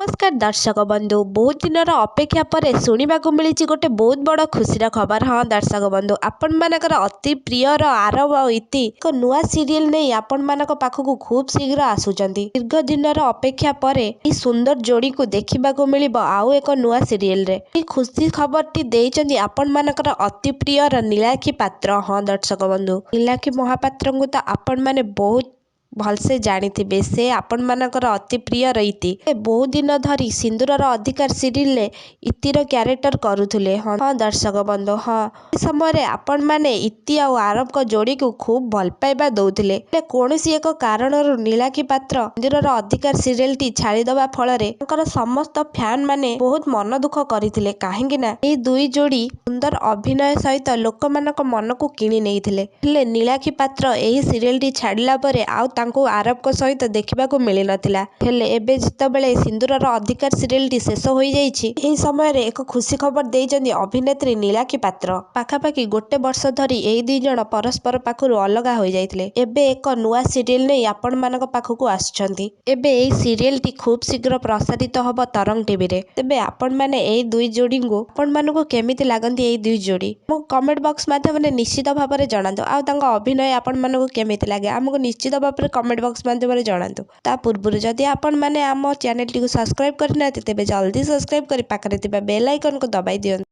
ନମସ୍କାର ଦର୍ଶକ ବନ୍ଧୁ, ବହୁତ ଦିନର ଅପେକ୍ଷା ପରେ ଶୁଣିବାକୁ ମିଳିଛି ଗୋଟେ ବହୁତ ବଡ଼ ଖୁସିର ଖବର। ହଁ ଦର୍ଶକ ବନ୍ଧୁ, ଆପଣମାନଙ୍କର ଅତି ପ୍ରିୟର ଆରବ ଆଉ ଇତି ଏକ ନୂଆ ସିରିଏଲ ନେଇ ଆପଣମାନଙ୍କ ପାଖକୁ ଖୁବ୍ ଶୀଘ୍ର ଆସୁଛନ୍ତି। ଦୀର୍ଘ ଦିନର ଅପେକ୍ଷା ପରେ ଏହି ସୁନ୍ଦର ଯୋଡ଼ିକୁ ଦେଖିବାକୁ ମିଳିବ ଆଉ ଏକ ନୂଆ ସିରିଏଲରେ। ଏହି ଖୁସି ଖବରଟି ଦେଇଛନ୍ତି ଆପଣମାନଙ୍କର ଅତି ପ୍ରିୟର ନୀଳାକ୍ଷୀ ପାତ୍ର। ହଁ ଦର୍ଶକ ବନ୍ଧୁ, ନୀଳାକ୍ଷୀ ମହାପାତ୍ରଙ୍କୁ ତ ଆପଣମାନେ ବହୁତ ଭଲସେ ଜାଣିଥିବେ। ସେ ଆପଣମାନଙ୍କର ଅତି ପ୍ରିୟର ଇତି। ସେ ବହୁତ ଦିନ ଧରି ସିନ୍ଦୁରର ଅଧିକାର ସିରିଏଲରେ ଇତିର କ୍ୟାରେକ୍ଟର କରୁଥିଲେ। ହଁ ଦର୍ଶକ ବନ୍ଧୁ, ହଁ, ଏହି ସମୟରେ ଆପଣମାନେ ଇତି ଆଉ ଆରବଙ୍କ ଯୋଡ଼ିକୁ ଖୁବ୍ ଭଲ ପାଇବା ଦଉଥିଲେ। ହେଲେ କୌଣସି ଏକ କାରଣରୁ ନୀଳାକ୍ଷୀ ପାତ୍ର ସିନ୍ଦୁରର ଅଧିକାର ସିରିଏଲଟି ଛାଡ଼ିଦେବା ଫଳରେ ତାଙ୍କର ସମସ୍ତ ଫ୍ୟାନ୍ ମାନେ ବହୁତ ମନ ଦୁଃଖ କରିଥିଲେ, କାହିଁକି ନା ଏହି ଦୁଇ ଯୋଡ଼ି ସୁନ୍ଦର ଅଭିନୟ ସହିତ ଲୋକମାନଙ୍କ ମନକୁ କିଣି ନେଇଥିଲେ। ହେଲେ ନୀଳାକ୍ଷୀ ପାତ୍ର ଏହି ସିରିଏଲଟି ଛାଡ଼ିଲା ପରେ ଆଉ ତାଙ୍କୁ ଆରବଙ୍କ ସହିତ ଦେଖିବାକୁ ମିଳିନଥିଲା। ହେଲେ ଏବେ ଯେତେବେଳେ ସିନ୍ଦୁରର ଅଧିକାର ସିରିଏଲଟି ଶେଷ ହୋଇଯାଇଛି, ଏହି ସମୟରେ ଏକ ଖୁସି ଖବର ଦେଇଛନ୍ତି ଅଭିନେତ୍ରୀ ନୀଳାକ୍ଷୀ ପାତ୍ର। ପାଖାପାଖି ଗୋଟେ ବର୍ଷ ଧରି ଏହି ଦୁଇ ଜଣ ପରସ୍ପର ପାଖରୁ ଅଲଗା ହୋଇଯାଇଥିଲେ। ଏବେ ଏକ ନୂଆ ସିରିଏଲ ନେଇ ଆପଣମାନଙ୍କ ପାଖକୁ ଆସୁଛନ୍ତି। ଏବେ ଏହି ସିରିଏଲଟି ଖୁବ୍ ଶୀଘ୍ର ପ୍ରସାରିତ ହେବ ତରଙ୍ଗ ଟିଭିରେ। ତେବେ ଆପଣମାନେ ଏହି ଦୁଇ ଯୋଡ଼ିଙ୍କୁ, ଆପଣମାନଙ୍କୁ କେମିତି ଲାଗନ୍ତି ଏହି ଦୁଇ ଯୋଡ଼ି, ଆମକୁ କମେଣ୍ଟ ବକ୍ସ ମାଧ୍ୟମରେ ନିଶ୍ଚିତ ଭାବରେ ଜଣାନ୍ତୁ। ଆଉ ତାଙ୍କ ଅଭିନୟ ଆପଣମାନଙ୍କୁ କେମିତି ଲାଗେ, ଆମକୁ ନିଶ୍ଚିତ ଭାବରେ କମେଣ୍ଟ ବକ୍ସ ମାଧ୍ୟମରେ ଜଣାନ୍ତୁ। ତା ପୂର୍ବରୁ ଯଦି ଆପଣମାନେ ଆମ ଚ୍ୟାନେଲଟିକୁ ସବସ୍କ୍ରାଇବ୍ କରିନାହାନ୍ତି, ତେବେ ଜଲ୍ଦି ସବସ୍କ୍ରାଇବ୍ କରି ପାଖରେ ଥିବା ବେଲ୍ ଆଇକନ୍କୁ ଦବାଇ ଦିଅନ୍ତୁ।